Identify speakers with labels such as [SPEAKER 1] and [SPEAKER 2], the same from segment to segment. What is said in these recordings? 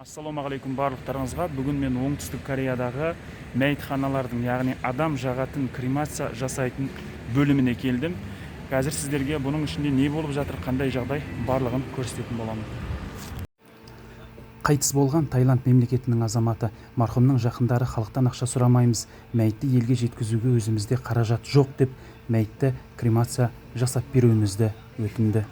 [SPEAKER 1] Ассалаумағалейкум барлықтарыңызға. Бүгін мен Оңтүстік Кореядағы мәйітханалардың, яғни адам жағатын, кремация жасайтын бөліміне келдім. Қазір сіздерге бұның ішінде не болып жатыр, қандай жағдай, барлығын көрсететін боламын. Қайтыс болған Таиланд мемлекетінің азаматы. Марқұмның жақындары халықтан ақша сұрамаймыз, мәйітті елге жеткізуге өзімізде қаражат жоқ деп, мәйітті кремация жасап беруімізді өтінді.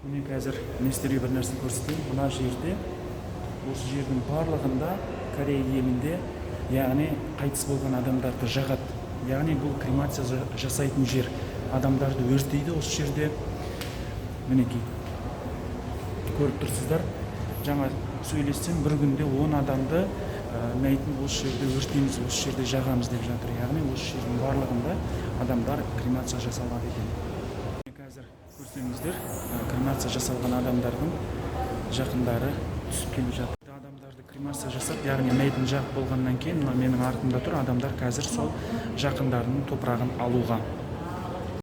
[SPEAKER 1] Міне, қазір мен сіздерге бір нәрсе көрсетейін. Мына жерде, осы жердің барлығында Корея елінде, яғни қайтыс болған адамдарды жағады. Яғни бұл кремация жасайтын жер. Адамдарды өртейді осы жерде. Мінекей, көріп тұрсыздар. Жаңа сөйлессем, бір күнде 10 адамды мәйітін осы жерде өртейміз, осы жерде жағамыз деп жатыр. Яғни осы жердің барлығында адамдар кремация жасалады екен. Қазір көрсеңіздер, кремация жасалған адамдардың жақындары түсіп келе жатыр. Адамдарды кремация жасап, яғни мәйітін жағып болғаннан кейін, мына менің артымда тұр адамдар, қазір сол жақындарының топырағын алуға.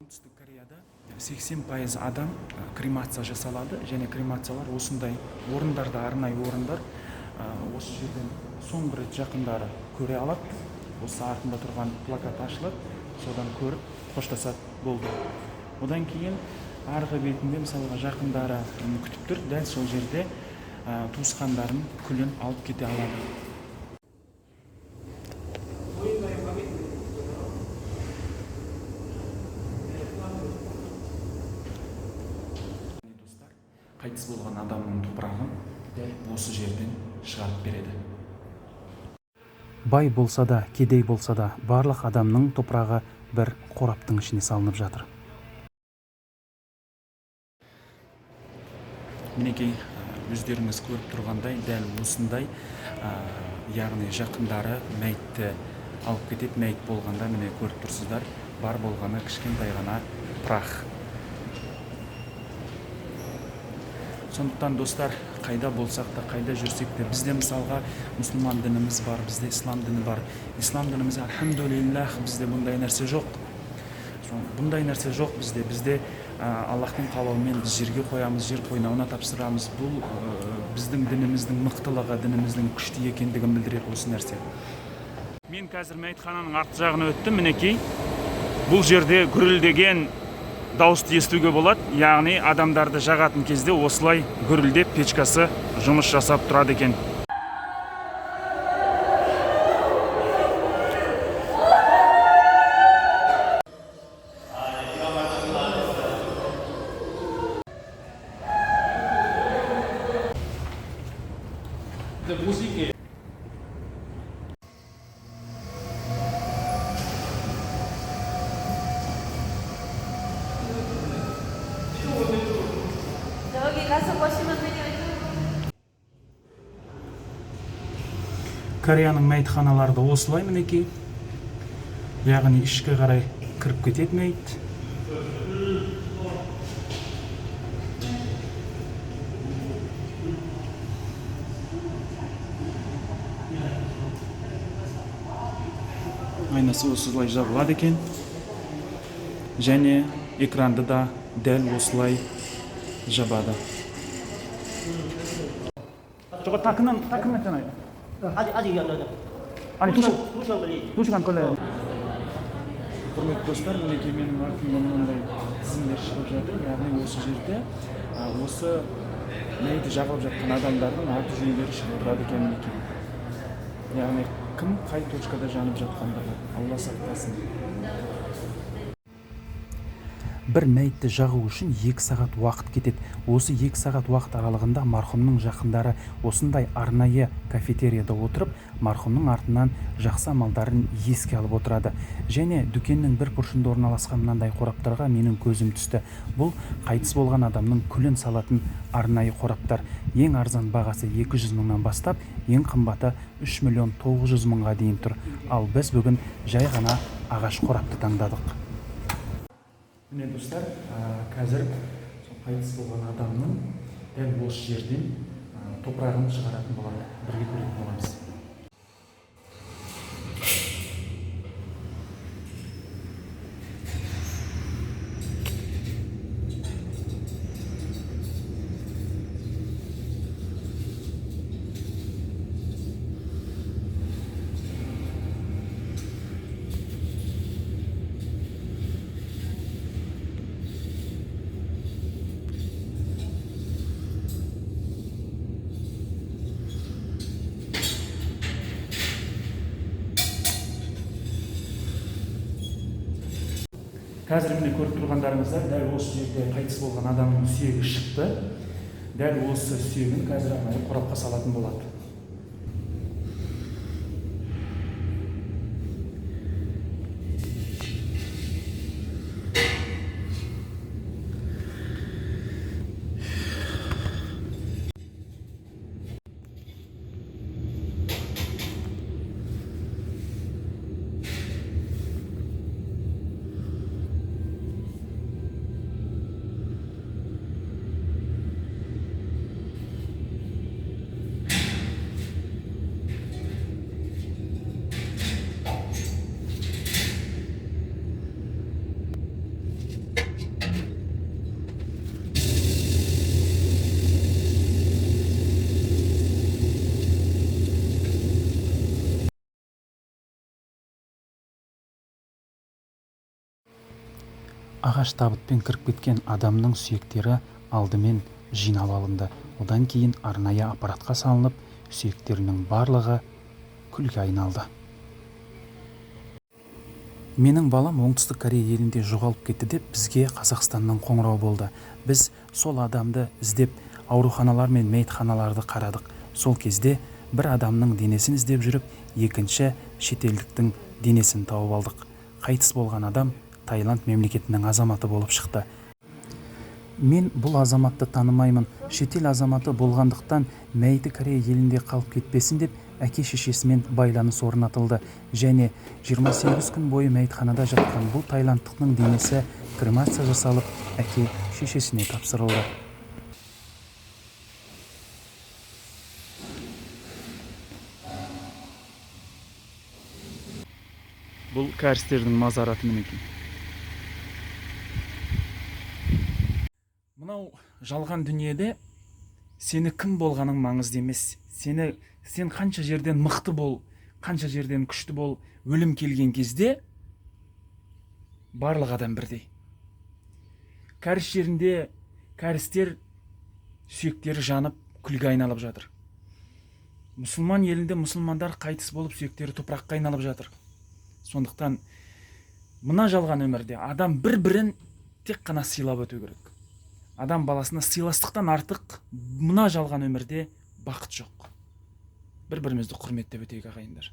[SPEAKER 1] Оңтүстік Кореяда 80% адам кремация жасалады және кремациялар осындай орындарда, арнайы орындар. Осы жерден соңғы рет жақындары көре алады. Осы артында тұрған плакат ашылады, содан көріп қоштасады, болды. Одан кейін арғы бетінде, мысалға, жақындары күтіп тұр, дәл сол жерде туысқандарының күлін алып кете алады. Достар, қайтыс болған адамның топырағын дәл осы жерден шығарып береді. Бай болса да, кедей болса да, барлық адамның топырағы бір қораптың ішіне салынып жатыр. Мінекей, өздеріңіз көріп тұрғандай, дәл осындай, яғни жақындары мәйітті алып кетеді. Мәйіт болғанда, міне, көріп тұрсыздар, бар болғаны кішкентай ғана прах. Сондықтан, достар, қайда болсақ та, қайда жүрсек те, бізде, мысалға, мұсылман дініміз бар, бізде ислам діні бар. Ислам дініміз, альхамдулиллах, бізде бұндай нәрсе жоқ. Бұндай нәрсе жоқ бізде. Бізде Аллахтың қалауымен біз жерге қоямыз, жер қойнауына тапсырамыз. Бұл біздің дініміздің мықтылығы, дініміздің күшті екендігін білдіреді осы нәрсе. Мен қазір мәйітхананың арт жағына өттім. Мінекей, бұл жерде гүрілдеген дауысты естуге болады. Яғни адамдарды жағатын кезде осылай гүрілдеп печкасы жұмыс жасап тұрады екен.
[SPEAKER 2] 저기 가서 보시면 돼요.
[SPEAKER 1] Кореяның мәйітханалары да осылай, мінекей. Яғни ішке қарай кіріп кетеді мәйіт. Айнасы осылай жабылады екен және экранды да дәл осылай жабады. 저거 다 끝났잖아요.
[SPEAKER 3] 아직 안 나죠.
[SPEAKER 1] 아니, 2시간,
[SPEAKER 3] 2시간 걸리지.
[SPEAKER 1] 2시간 걸려요. Құрметті достар, мінекей, менің артымда мынандай тізімдер шығып жатыр. Яғни осы жерде осы мәйіті жағылып жатқан адамдардың аты жөндері шығып тұрады екен, мінекей. Яғни кім қай точкада жанып жатқандығы. Алла сақтасын. Бір мәйітті жағу үшін 2 сағат уақыт кетеді. Осы 2 сағат уақыт аралығында марқұмның жақындары осындай арнайы кафетерияда отырып, марқұмның артынан жақсы амалдарын еске алып отырады. Және дүкеннің бір бұрышында орналасқан мынандай қораптарға менің көзім түсті. Бұл қайтыс болған адамның күлін салатын арнайы қораптар. Ең арзан бағасы 200 мыңнан бастап, ең қымбаты 3 миллион 900 мыңға дейін тұр. Ал біз бүгін жай ғана ағаш қорапты таңдадық. Міне, достар, қазір сол қайтыс болған адамның дәл осы жерден топырағын шығаратын болады, бірге көретін боламыз. Қазір міне көріп тұрғандарыңыздай, дәл осы жерде қайтыс болған адамның сүйегі шықты. Дәл осы сүйегін қазір арнайы қорапқа салатын болады. Ағаш табытпен кіріп кеткен адамның сүйектері алдымен жинап алынды. Одан кейін арнайы аппаратқа салынып, сүйектерінің барлығы күлге айналды. Менің балам Оңтүстік Корея елінде жоғалып кетті деп бізге Қазақстаннан қоңырау болды. Біз сол адамды іздеп ауруханалар мен мәйітханаларды қарадық. Сол кезде бір адамның денесін іздеп жүріп, екінші шетелдіктің денесін тауып алдық. Қайтыс болған адам Таиланд мемлекетінің азаматы болып шықты. Мен бұл азаматты танымаймын. Шетел азаматы болғандықтан мәйіті Корея елінде қалып кетпесін деп әке шешесімен байланыс орнатылды. Және 28 күн бойы мәйітханада жатқан бұл таиландтықтың денесі кремация жасалып, әке шешесіне тапсырылды. Бұл кәрістердің мазараты мінекей. Мынау жалған дүниеде сені кім болғаның маңызды емес. Сен қанша жерден мықты бол, қанша жерден күшті бол, өлім келген кезде барлық адам бірдей. Кәріс жерінде кәрістер сүйектері жанып, күлге айналып жатыр. Мұсылман елінде мұсылмандар қайтыс болып, сүйектері топыраққа айналып жатыр. Сондықтан мына жалған өмірде адам бір-бірін тек қана сыйлап өту керек. Адам баласына сыйластықтан артық мына жалған өмірде бақыт жоқ. Бір-бірімізді құрметтеп өтейік, ағайындар.